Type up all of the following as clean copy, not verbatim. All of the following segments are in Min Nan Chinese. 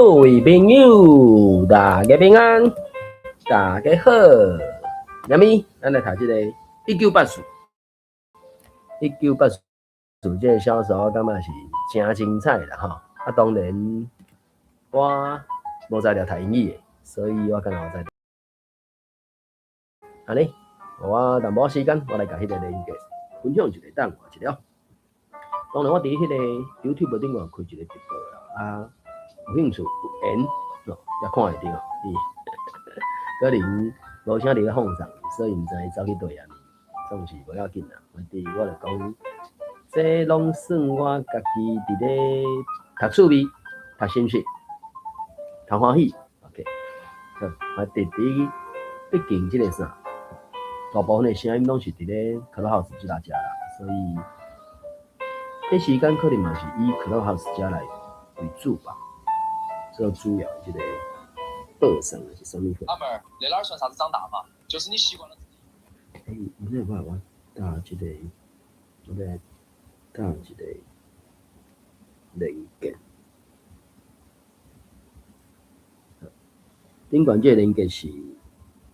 各位朋友，大家平安，大家好。啥物？咱來讀這個一九八四，一九八四這個小說，我感覺是誠精彩啦吼。啊，當然我無才調讀英語的，所以我敢若有才。按呢，我淡薄仔時間，我來共彼個連結分享一下，等我一下。當然，我佇彼個 YouTube 頂懸開一個直播啦，啊，有興趣有緣哦，才看會著。伊可能無啥佇咧放送，所以毋知走去佗啊。總是無要緊啦，反正我就講，這攏算我家己佇咧讀趣味、讀心事、讀歡喜。OK，好，我佇佇畢竟這個啥，大部分的聲音攏是佇咧 Clubhouse 這搭遮啦，所以這時間可能嘛是以 Clubhouse 遮來為主吧，做主要這個播送還是啥物貨？阿妹兒，那哪算啥子長大嘛？就是你習慣了。欸，你我我搭這個，我來搭一個連結。頂懸這個連結是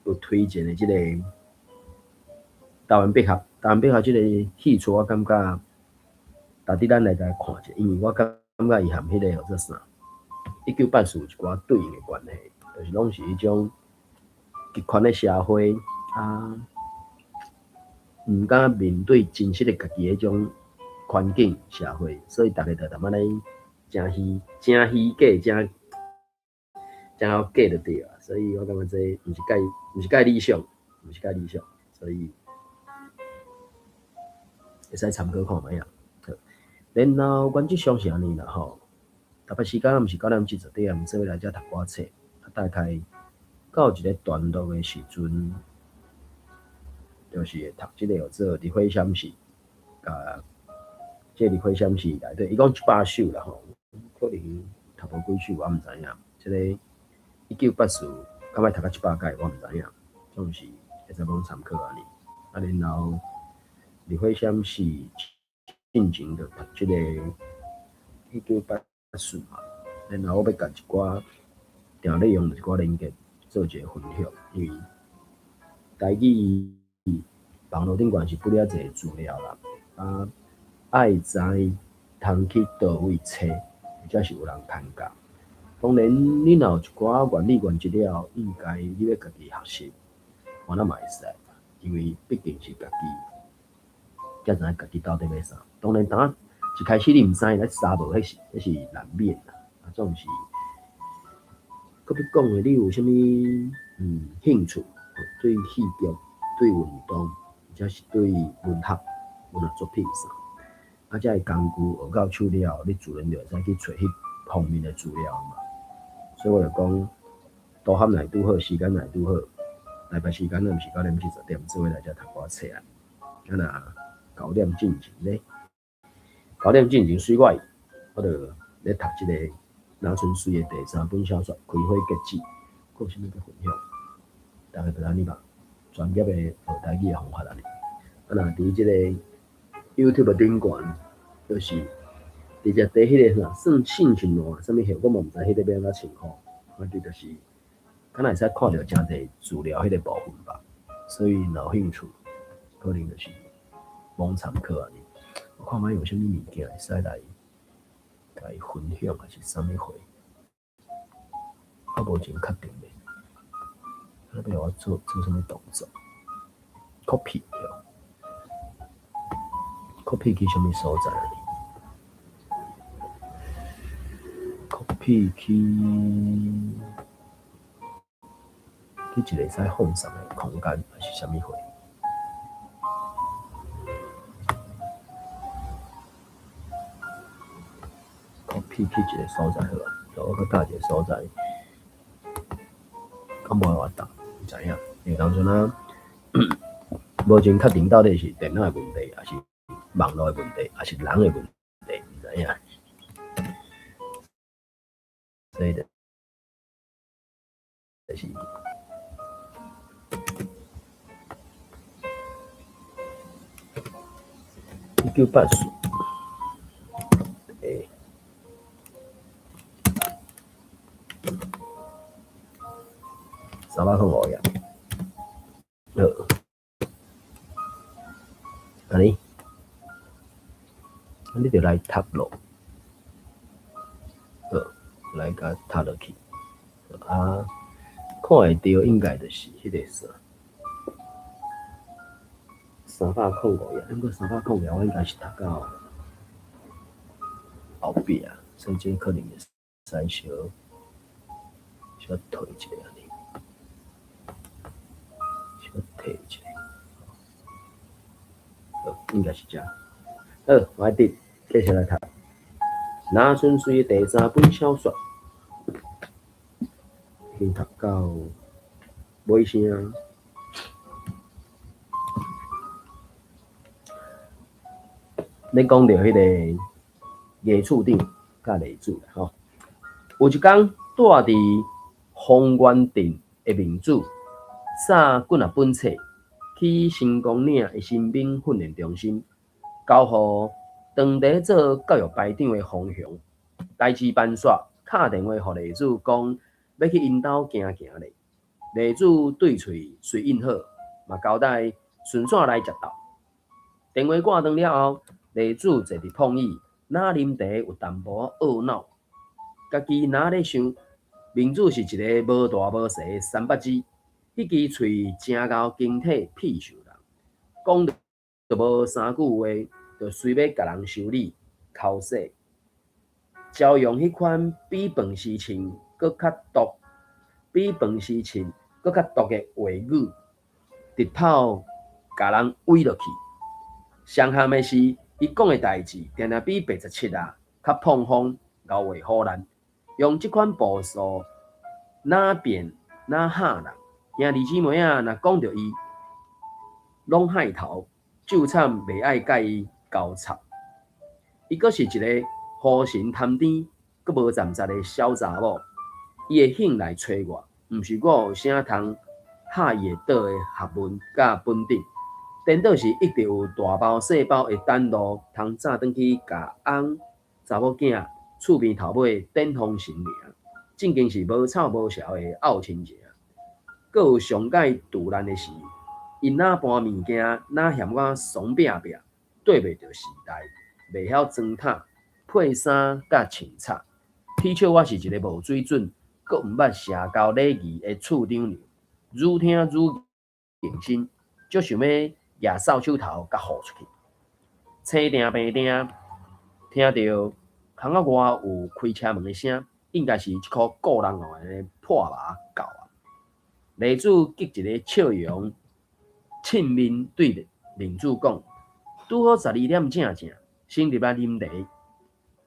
有推薦的這個台灣百合，台灣百合這個戲曲，我感覺值得咱來共看一下，因為我感覺伊和彼個叫做啥，一九八四有一寡對應的關係，就是攏是彼種極權的社會啊，毋敢面對真實的家己彼種環境社會，所以逐个就淡仔咧誠虛、誠虛假、誠誠曉假就對啊。所以我感覺這毋是蓋毋是蓋理想，毋是蓋理想，所以會使參考看覓啊。好，然後原則上是按呢啦吼，逐擺時間毋是9點40，做伙來遮讀歌冊，啊，大概到一個段落的時陣，就是會讀這個叫做《日火閃爍》，共這《日火閃爍》內底，伊講100首啦吼，可能讀無幾首我毋知影。這個一九八四，敢欲讀到100擺，我毋知影，總是會使講參考按呢。啊，然後《日火閃爍》進前就讀這個一九八四嘛，然後我欲共一寡定咧用一寡連結做一個分享，因為台語網路頂懸是不了濟資料啦，啊，愛知通去佗位揣，或者是有人牽教。當然，你若有一寡原理原則了，應該你欲家己學習，我那嘛會使，因為畢竟是家己，才知影家己到底欲啥。當然，當一開始你毋知，咧沙無，彼是難免啦。啊，總是，閣欲講的，你有啥物興趣？對戲劇、對運動，或者是對文學、文學作品啥？啊，這个工具學到手了後，你自然就會使去揣彼方面的資料嘛。所以我就講，都合若拄好，時間若拄好，禮拜時間咱毋是9點40，做伙來遮讀歌冊啊。啊若九點進前咧，九點進前隨我意，我就咧讀這個林春水的第三本小說《開花結籽》，閣有啥物欲分享？大概就按呢吧，專業的學台語的方法按呢。啊，若佇這個 YouTube 頂懸，就是直接佇彼個啥算信訊欄，啥物戲，我嘛毋知彼個欲按怎稱呼，反正就是，敢若會使看著誠濟資料彼個部分吧。所以若有興趣，可能就是罔參考按呢。我看覓有啥物物件會使來共伊分享，還是啥物貨？我無真確定咧。啊，欲我做做啥物動作？Copy 對？Copy 去啥物所在啊？Copy 去一個會使放送的空間，還是啥物貨？Copy 去一個所在好啊，我閣搭一個所在，敢無法搭，毋知影，因為當陣啊，無真確定到底是電腦的問題，還是網路的問題，還是人的問題，毋知影。所以就是1984，欸。305頁。好，按呢，你就來讀落，好，來共讀落去，啊，看會著應該就是彼个啥，三百空五頁，毋過三百空五頁我應該是讀到後壁，所以這可能會使小小退一下按呢，小退一下，好，應該是這。好，我來佇繼續來讀。林順穗第三本小說，已經讀到尾聲。咧講著彼个魏處長佮麗子吼，有一工住佇豐原鎮的明子，送幾若本冊去成功嶺的新兵訓練中心，交予當地做教育排長的馮雄。代誌辦煞，敲電話予麗子講欲去𪜶兜行行咧。麗子對喙隨應好，嘛交代順紲來食晝。電話掛斷了後，麗子坐佇膨椅，若啉茶有淡薄仔懊惱，家己若咧想，明子是一个無大無細的三八子，彼支喙誠𠢕經體屁受人，講著無三句話，就隨欲共人修理、剾洗，招用彼款比飯匙銃閣較毒、比飯匙銃閣較毒的話語，直透共人崴落去。上譀的是，伊講的代誌，定定比白十七仔較膨風、𠢕話唬爛，用這款步數，哪變哪嚇人。兄弟姊妹仔，若講著伊，攏害頭，咒慘袂愛佮伊交插。伊閣是一个胡神貪甜、閣無站節的痟查某。伊會興來揣我，毋是我有啥通嚇伊會倒的學問佮本領。顛倒是一直有大包細包的等路，通早轉去共翁查某囝厝邊頭尾頂風神爾，正經是無臭無潲的漚親情。閣有上蓋拄難的是，𪜶若搬物件，若嫌我慫煏煏，對袂著時代，袂曉裝塔、配衫佮穿插，恥笑我是一个無水準，閣毋捌社交禮儀的處長娘，愈聽愈認真，足想欲舉掃帚頭共呼出去。青定白定，聽著窗仔外有開車門的聲，應該是這箍顧人哦的破麻到啊。麗子激一个笑容，凊面對明子講：拄好12點正正，先入來啉茶。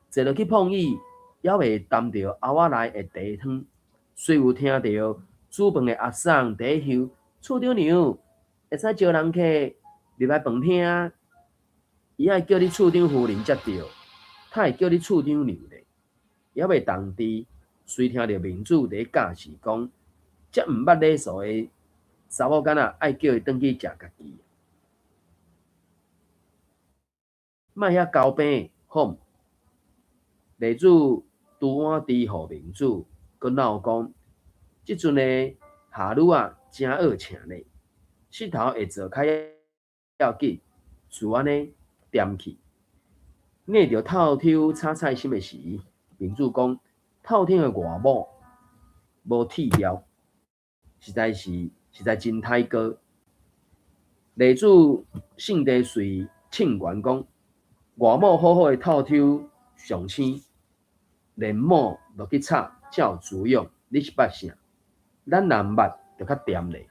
坐落去膨椅，猶未澹著甌仔內的茶湯，雖有聽著煮飯的阿嬸佇咧喊處長娘，會使招人客入來飯廳。伊愛叫你處長夫人才對，較會叫你處長娘咧。猶未動佇，隨聽著明子佇咧教示講，遮毋捌禮數的查某囡仔愛叫伊轉去食家己，莫遐交病，好毋？麗子拄碗箸予明子，閣鬧講，這陣的下女仔誠惡性咧，膝頭會做較要緊，就按呢踮去。硬著透抽炒菜心的時，明子講，透天的外母無剃掉，實在是實在真歹過。麗子性地隨凊懸講，外母好好的透抽上青，連某落去炒才有滋養。你是捌啥？咱若毋捌，就較恬咧。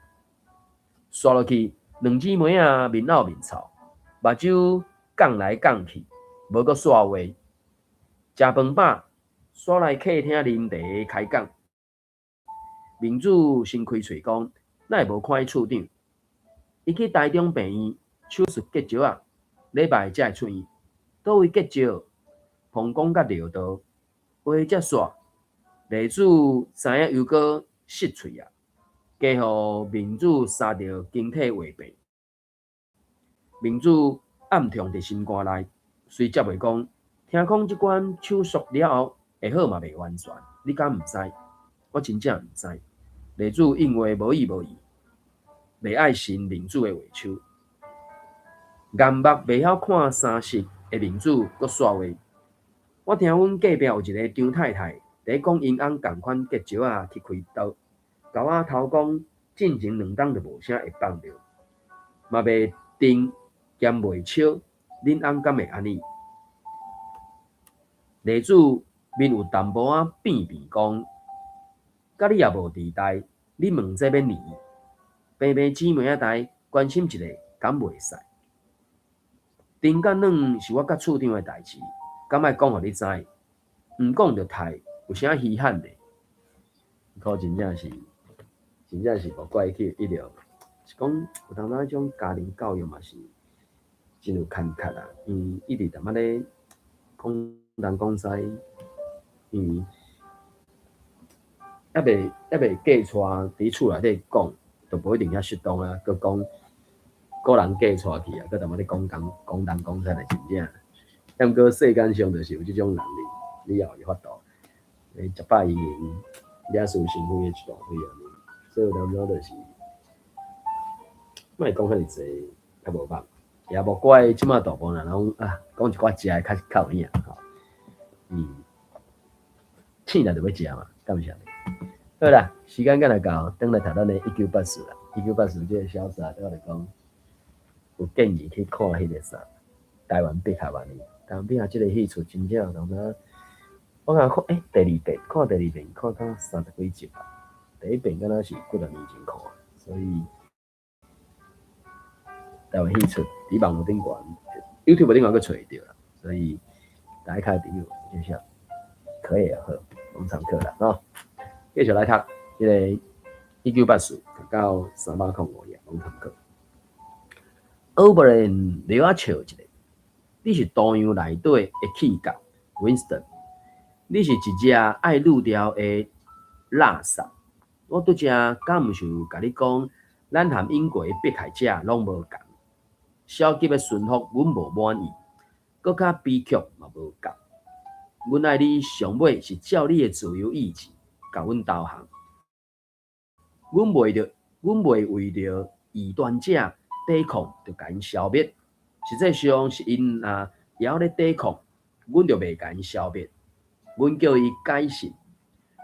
煞落去，兩姊妹仔面漚面臭，目睭摃來摃去，無閣煞話。食飯飽，煞來客廳啉茶開講。明子先開喙講，哪會無看彼處長？伊去台中病院手術結石仔，禮拜才會出院。佗位結石？彭講甲撂倒，話才煞。麗子知影又閣失喙啊，加予明子捎著經體話病。明子暗痛佇心肝內，隨接話講：聽講這款手術了後會好嘛袂完全，你敢毋知？我真正毋知。麗子應話無意無意，袂愛信明子的話手，眼目袂曉看衫色的明子閣煞話：我聽阮隔壁有一个張太太佇咧講𪜶翁仝款割石仔去開刀，共我頭講進前兩冬就無啥會放著，嘛袂定兼袂笑，恁翁敢會按呢？麗子面有淡薄仔變變講：佮你也無佇代，你問這欲呢？平平姊妹仔代關心一下，敢袂使？丁佮軟是我佮處長的代誌，敢愛講予你知？毋講就刣，有啥稀罕的？可真正是，真正是無怪去伊著，是講有當時彼種家庭教育嘛是真有欠缺啊，因為一直踮仔咧講東講西，因為猶未嫁娶佇厝內底講，就無一定遐適當啊，閣講個人嫁娶去啊，閣踮仔咧講東講東講西就真正。毋過世間上就是有這種人哩，你也有法度。你食飽閒閒，惹事是非的一大堆按呢，所以有當時就是，莫講遐爾濟，較無放，也無怪這馬大部分人攏啊，講一寡食的較較有影吼。醒來就欲食嘛，敢毋是按呢？好啦，時間敢若到，轉來讀咱的一九八四啦。一九八四這个瀟灑，對我來講，有建議去看彼个啥，台灣碧霞按呢。台灣碧霞這个戲出真正有當時，我敢看，欸，第二遍看第二遍看到三十幾集吧。第一遍敢若是幾若年前看，所以台灣戲出佇網路頂懸，YouTube 頂懸閣揣會著啦。所以大家較朋友就是可以啊，好，攏參考啦，吼。繼續來讀這个一九八四到305頁，攏參考。歐布蘭留仔笑一下，你是圖樣內底的氣角，Winston。你是一隻愛濾掉的垃圾。我拄才敢毋是有共你講，咱和英國的迫害者攏無仝。消極的順服，阮無滿意，閣較悲劇嘛無夠。阮愛你上尾是照你的自由意志，共阮投降。阮袂為著異端者抵抗，就共𪜶消滅。實際上是𪜶若會曉咧抵抗，阮就袂共𪜶消滅。阮叫伊改信，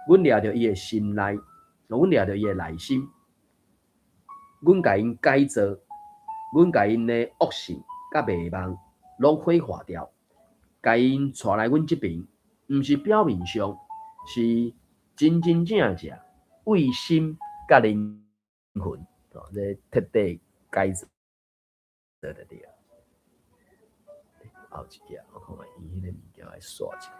阮掠著伊的心內，阮掠著伊的內心，阮共𪜶改造，阮共𪜶的惡性佮迷惘攏毀化掉，共𪜶帶來阮這爿，毋是表面上，是真真正正為心佮靈魂，哦，這徹底改造就對了。後一頁，我看覓伊彼个物件愛刷一下。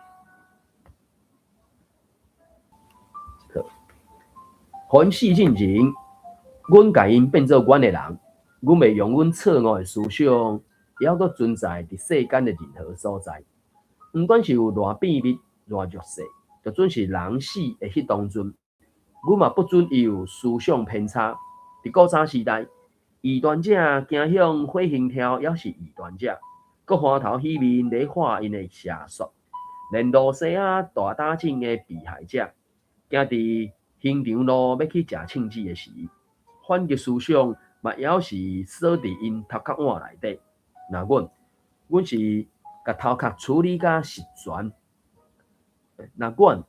好，予𪜶死進前，阮共𪜶變做阮的人，阮袂用阮錯誤的思想，猶閣存在佇世間的任何所在。毋管是有偌秘密、偌弱勢，就準是人死的彼當陣，阮嘛不准伊有思想偏差。佇古早時代，異端者驚向火星跳，猶是異端者，閣歡頭喜面咧畫𪜶的邪術，連露西亞大打仗的被害者，行佇刑場路欲去食聖子的時，反擊思想嘛猶是鎖佇𪜶頭殼碗內底。若阮，阮是共頭殼處理甲十全；若阮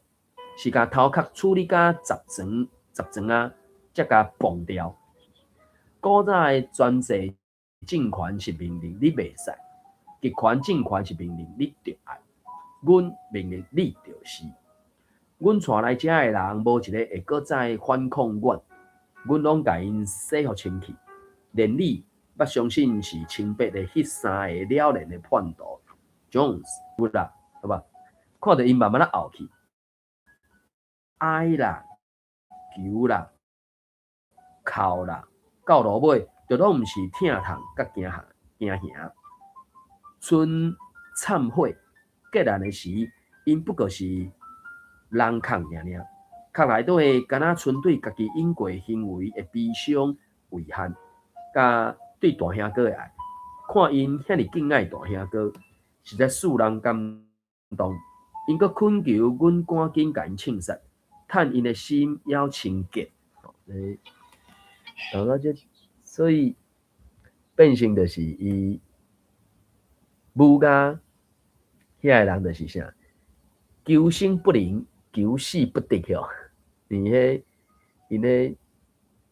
是共頭殼處理甲十全十全啊，才共磅掉。古早的專制政權是命令你袂使，極權政權是命令你著愛，阮命令你就是。阮帶來遮的人，無一個會閣再反抗阮，阮攏共𪜶洗予清氣。連你捌相信是清白的彼三个了然的叛徒，Jones 有啦，好無？看著𪜶慢慢仔後去，哀啦、求啦、哭啦，到落尾，就攏毋是疼痛佮驚嚇驚嚇。賰懺悔結案的時，𪜶不過是人空爾爾，殼內底敢若賰對家己隱過行為的悲傷、遺憾，佮對大兄哥的愛。看𪜶遐爾敬愛大兄哥，實在使人感動。𪜶閣懇求阮趕緊共𪜶銃殺，趁𪜶的心猶清潔。欸，然後這所以變成就是伊武家遐個人就是啥？求生不能，求死不得吼。因彼𪜶彼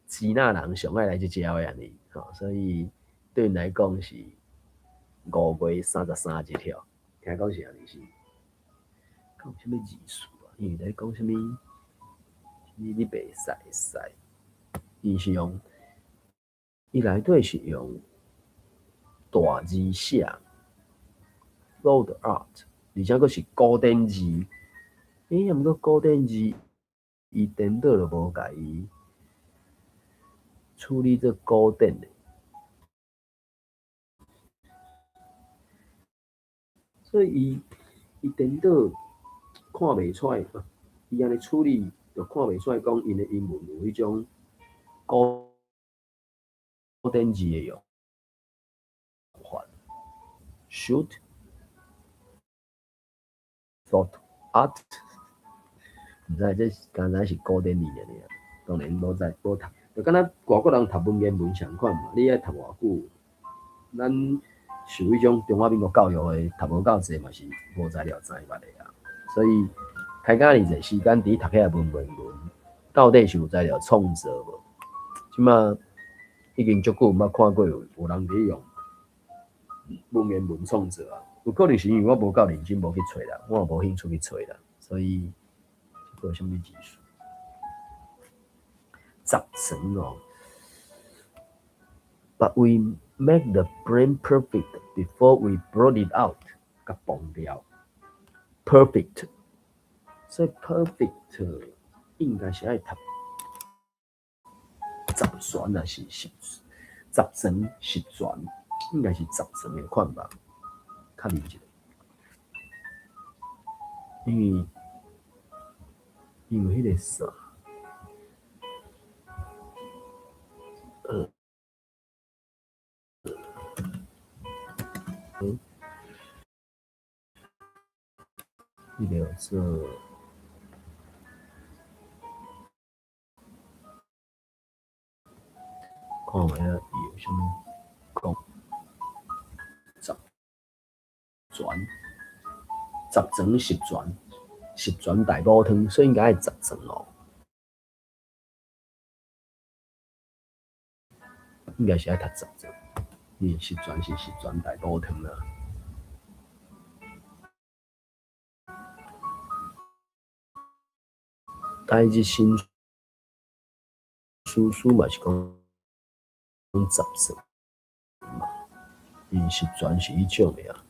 支那人上愛來這招的按呢，吼，所以對𪜶來講是5月33日吼，聽講是按呢是，講啥物意思啊？伊是咧講啥物？你袂使會使，伊是用伊內底是用大字寫，Road Art，而且閣是古典字。欸，啊毋過古典字，伊顛倒就無共伊處理做古典的，所以伊顛倒看袂出來，伊按呢處理就看袂出來講𪜶的英文有彼種古典字的用法。Shoot, thought, art，毋知這敢若是古典字爾爾，當然無在無讀，就敢若外國人讀文言文仝款嘛。你愛讀偌久，咱受彼種中華民國教育的讀無夠濟嘛是無材料知捌的啊。所以開遮爾濟時間佇讀遐文言文，到底是有材料創作無？這馬已經足久毋捌看過有人佇用文言文創作啊。有可能是因為我無夠認真，無去揣啦，我也無興趣去揣啦，所以這個啥物意思？十層哦。But we make the brain perfect before we brought it out，共崩掉。Perfect，所以 perfect 應該是愛讀十旋還是十層十旋，應該是十層的款吧？確認一下，因為彼個啥，彼個叫做看覓仔伊有啥物講，十全，十全十全，十全大補湯，所以應該愛十全哦。應該是愛讀十全，因為十全是十全大補湯啊。台日新書書嘛是講十全嘛，因十全是彼種的啊。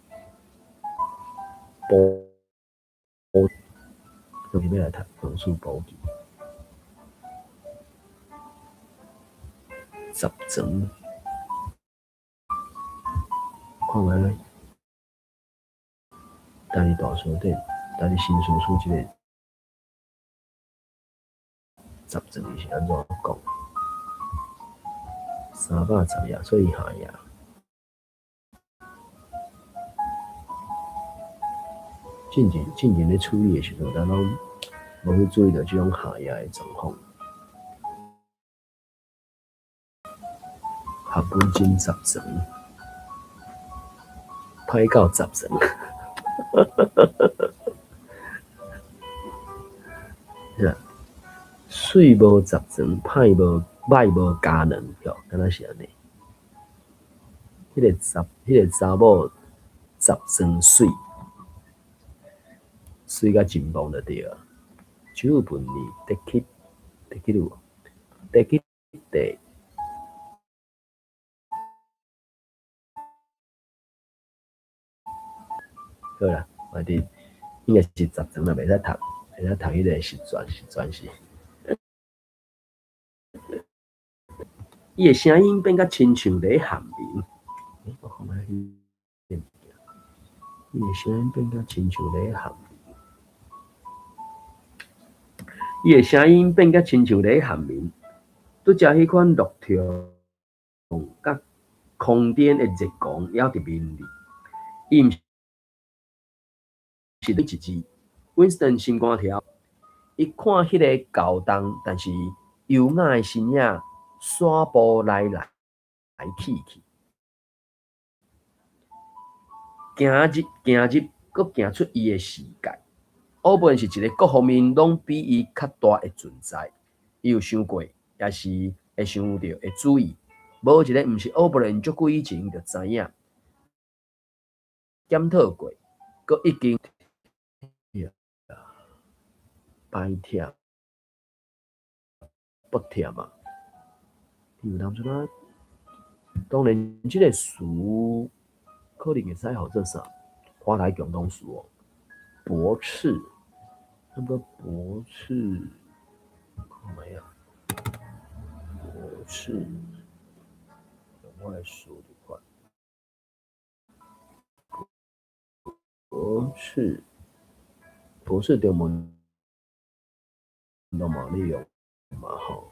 補，就是欲來讀紅書簿記。十全，看覓咧？台日大書典，台日新書書這個十全是按怎講？310頁，所以下頁。進前咧處理的時陣，咱攏無去注意著這種下頁的狀況。合本真十全，歹到十全。是啊，媠無十全，歹無加卵，吼，敢若是按呢。彼個查某十全媠，媠甲真棒就對啊。十分にできできるできて。好啦，反正應該是十全啦，袂使讀彼個十全十全是。伊的聲音變甲親像咧喊眠。欸，我看覓彼個物件。伊的聲音變甲親像咧喊眠。伊的聲音變甲親像咧喊眠。拄才彼款樂痛佮空顛的熱光猶佇面裡。伊毋是一字。Winston 心肝跳，伊看彼个厚重，但是優雅的身影，徙步來來去去，行入行入，閣行出伊的視界。歐文是一個各方面攏比伊較大的存在。伊有想過，抑是會想著的主意。無一個毋是歐文足久以前就知影，檢討過，閣已經歹拆薄忝啊！有當陣啊，當然這个詞可能會使號做啥？華台共同詞哦，駁斥，那個駁斥，看覓啊？駁斥，我來輸入看。駁斥，駁斥中文攏嘛咧用嘛吼，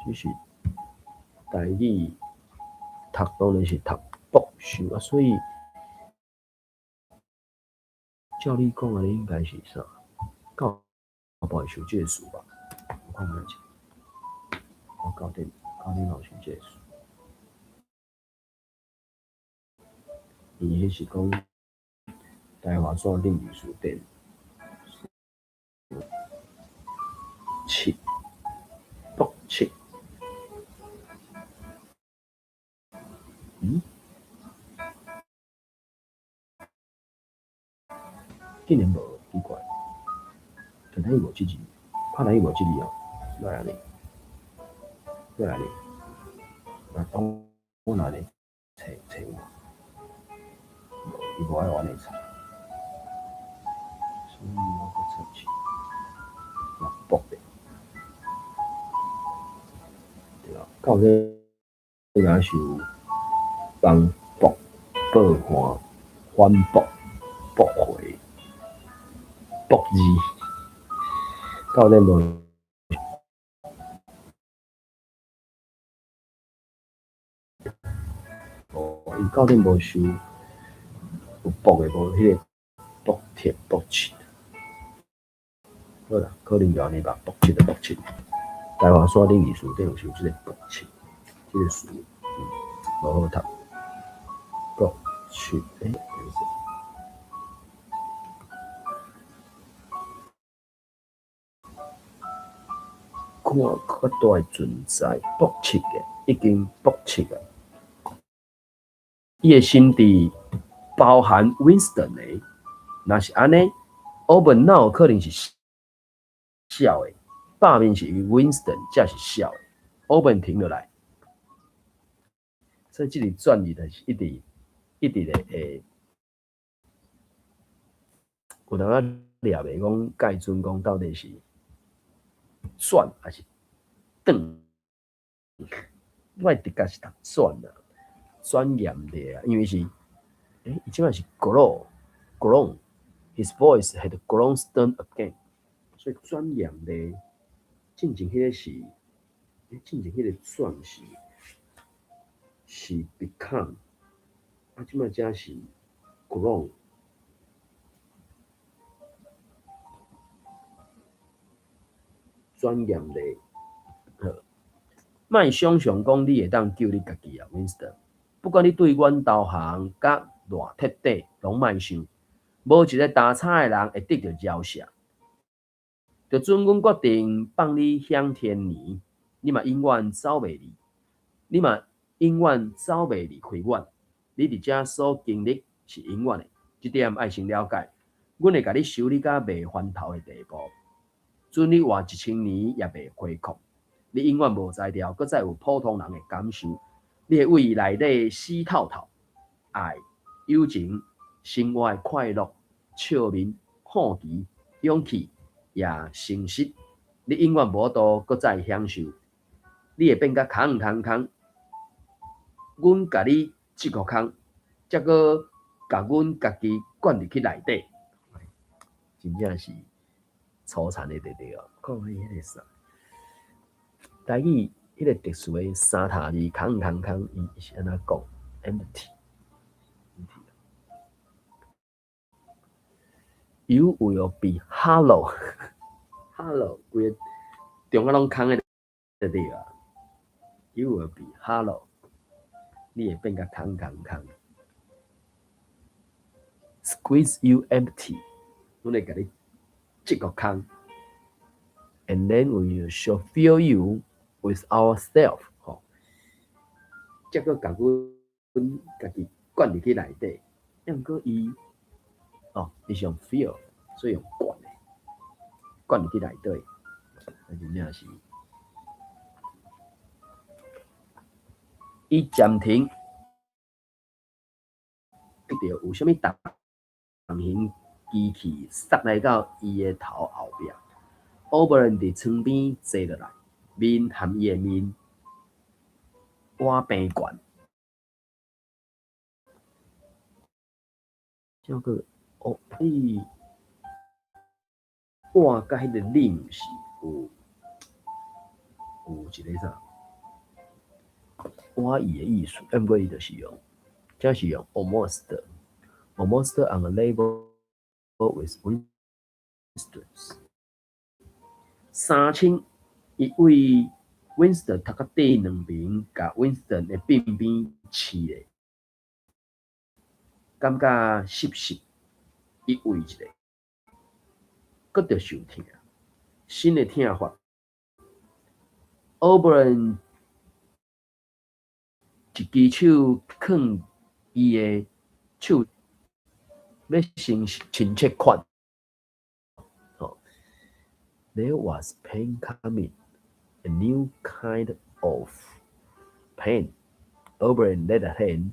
只是台語讀當然是讀博士啊，所以照你講按呢，應該是啥？教博士這個詞吧？我看覓者，我教恁老師這個詞。伊彼是講台華山頂歷史典七駁七，嗯？竟然無，奇怪，看來伊無這字，看來伊無這字哦，哪會按呢？哪會按呢？啊，我哪會揣揣有？無，伊無愛我按呢查，所以我閣測試，啊，駁的，對啊，到底若是有幫駁、報換、反駁、駁回、駁字，到底無？哦，伊到底無收有駁的無？彼個駁鐵、駁七，好啦，可能就按呢吧，駁七就駁七。台華山頂歷史典有收這個駁七，這個詞，無好讀。駁七，欸，等下。看較大的存在，駁斥的，已經駁斥啊！伊的心智包含 Winston 的，若是按呢，歐文哪有可能是痟的？罷免是因為 Winston 才是痟的。歐文停落來，所以這個轉移就是一直一直咧會，有當仔掠袂講蓋準講到底是轉還是轉？我的直覺是讀轉啊，轉嚴的啊，因為是，欸，伊這擺是 grow，grown，his voice had grown stern again，所以轉嚴的，進前彼個是，欸，進前彼個轉是是 become，啊，這擺才是 grown。轉嚴的，好，莫想象講你會當救你家己啊，Winston。不管你對阮投降佮偌徹底，攏莫想，無一个打叉的人會得著饒赦。就准阮決定放你享天年，你嘛永遠走袂離，你嘛永遠走袂離開阮。你佇遮所經歷是永遠的，這點愛先了解。阮會共你修理甲袂翻頭的地步。准你活1000年也袂虧空，你永遠無才調，閣再有普通人的感受。你會為內底死透透，愛、友情、生活的快樂、笑面、好奇、勇氣，也誠實。你永遠無法度閣再享受，你會變甲空空空。阮共你這個空，才閣共阮家己灌入去內底，真正是。粗殘的對對哦，看彼彼個啥，台語彼個特殊的三頭字，空空空，伊是按怎講？Empty。You will be hollow，hollow，規個中間攏空的就對啊。You will be hollow，你會變甲空空空。Squeeze you empty，阮會共你擠個空。And then we shall fill you with ourself，吼，才閣共阮家己灌入去內底。毋過伊，哦，伊是用 fill，所以用灌的，灌入去內底，啊，真正是。伊暫停，著有啥物重型機器塞來到伊的頭後壁。歐布倫佇床邊坐落來，面含伊的面倚平懸。叫做哦，伊倚佮彼個臉是有一个啥？倚伊的意思，毋過伊就是用，這是用 almost，almost on a level with Winston。3000，伊為 Winston 頭殼底兩爿，共 Winston 的鬢邊拭咧，感覺濕濕，伊畏一下，閣著受疼，新的疼法。Auberon 一支手囥伊的手，欲先親切款。吼，There was pain coming, a new kind of pain. Auberon laid a hand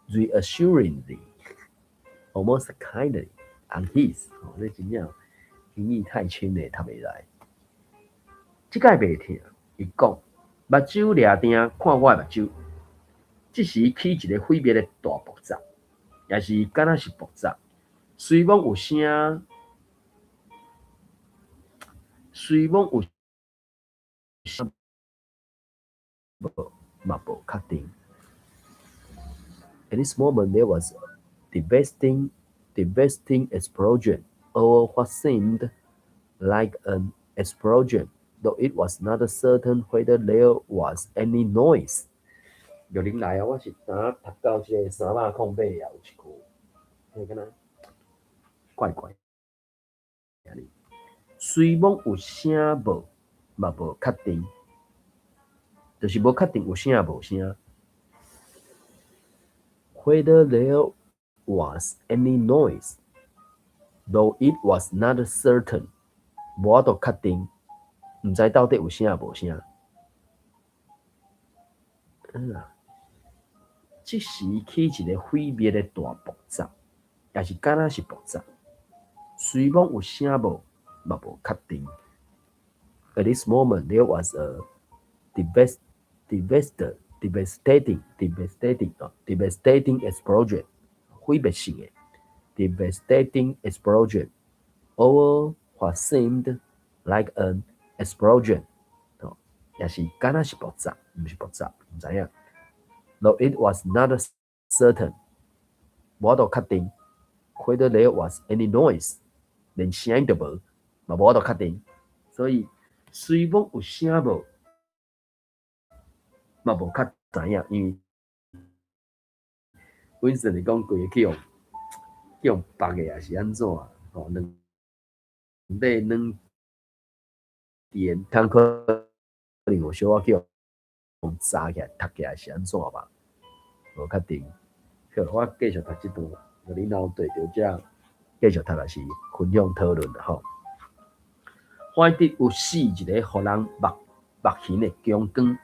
reassuringly, almost kindly on his。吼，這真正英語太深的讀袂來。這擺袂疼，伊講，目睭掠定看我的目睭。這時起一个毀滅的大爆炸，也是敢若是爆炸。雖罔有聲，雖罔有聲，無嘛無確定。At this moment, there was a devastating explosion, or what seemed like an explosion, though it was not certain whether there was any noise. 玉玲來啊！我是昨讀到這个308也有一句，彼敢若怪怪。雖罔有聲無，嘛無確定，就是無確定有聲無聲。Whether there was any noise, though it was not certain，無法度確定，毋知到底有聲無聲。嗯啊，這時起一个毀滅的大爆炸，也是敢若是爆炸。雖罔有聲無，嘛無確定。At this moment, there was a devastating explosion，毀滅性的 devastating explosion, or what seemed like an explosion，哦，也是敢若是爆炸，毋是爆炸，毋知影。Though it was not certain，無法度確定，whether there was any noise，連聲音都無，嘛無法度確定。所以雖罔有聲無，嘛無較知影，因為阮算是講規個去予縛的，抑是按怎吼？兩塊軟電，通可能有小可去予紮起來、讀起來是按怎吧？無確定。好，我繼續讀這段，你若有對著這繼續讀也是分享討論吼。懷德有射一個予人目目眩的強光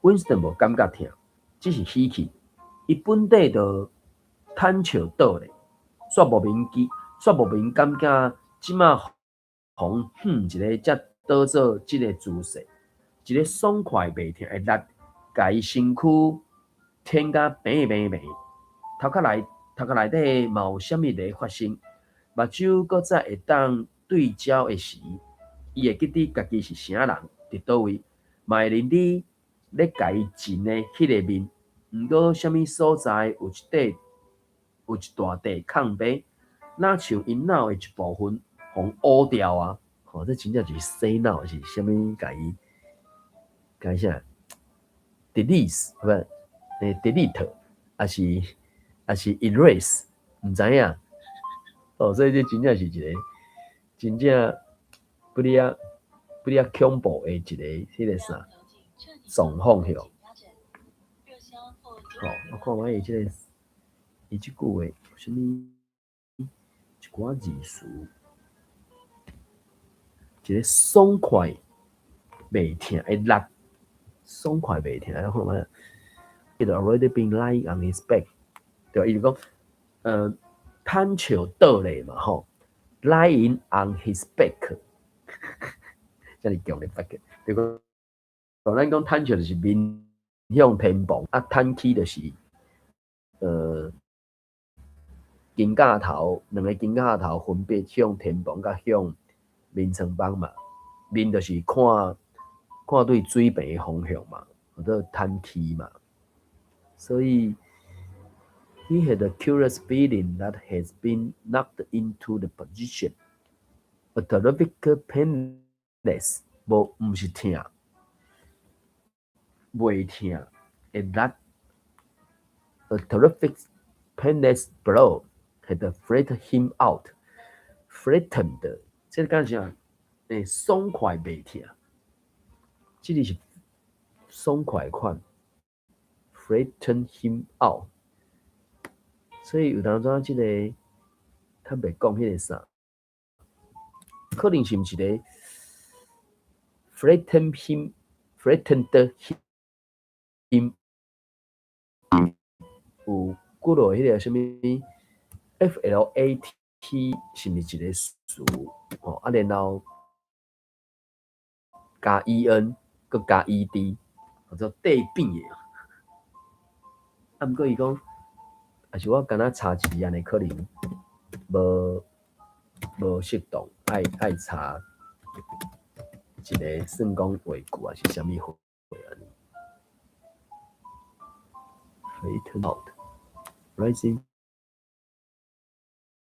，Winston 無感覺疼，只是喜氣。伊本底就坦笑倒咧，煞莫名其，煞莫名感覺這馬予哼一个才倒做這个姿勢，一个爽快袂疼的力，共伊身軀腆甲平平平。頭殼內底嘛有啥物咧發生？目睭閣再會當對焦的時，伊會記得家己是啥人，佇佗位，嘛會認得咧共伊親的彼个面。毋過啥物所在有一大塊空白，若像𪜶腦的一部分予烏掉啊！吼，這真正是洗腦是啥物？共伊共伊啥？delete 不？delete，抑是 erase，毋知影。哦，所以這真正是一個真正不哩啊不哩啊恐怖的一個彼個啥狀況吼。吼，我看覓伊這個伊這句話有啥物一寡字詞，一個爽快袂疼的力，爽快袂疼，我看覓，It already been lying on his back，對吧？伊就講，攤笑倒咧嘛吼，lying on his back，遮爾強咧 back，對講，咱講攤笑就是面向天棚，啊，攤起就是，肩胛頭兩个肩胛頭分別向天棚佮向眠床枋嘛，面就是看看對水平的方向嘛，叫做攤起嘛。所以，he had a curious feeling that has been knocked into the position. A terrific painless，無毋是疼，袂疼的力。A terrific painless blow had flattened him out. Flattened，這個敢啥？爽快袂疼，這個是爽快款。Flatten him out。所以有當陣這個坦白講，彼個啥，可能是毋是咧 flatten him，flattened him，有幾落彼個啥物 FLAT 是毋是一個詞？吼，啊，然後加 EN，閣加 ED，叫做綴扁的。啊，毋過伊講，抑是我敢若查一字按呢，可能無適當，愛查一個算講話句，抑是啥物話按呢？Flattened out, rising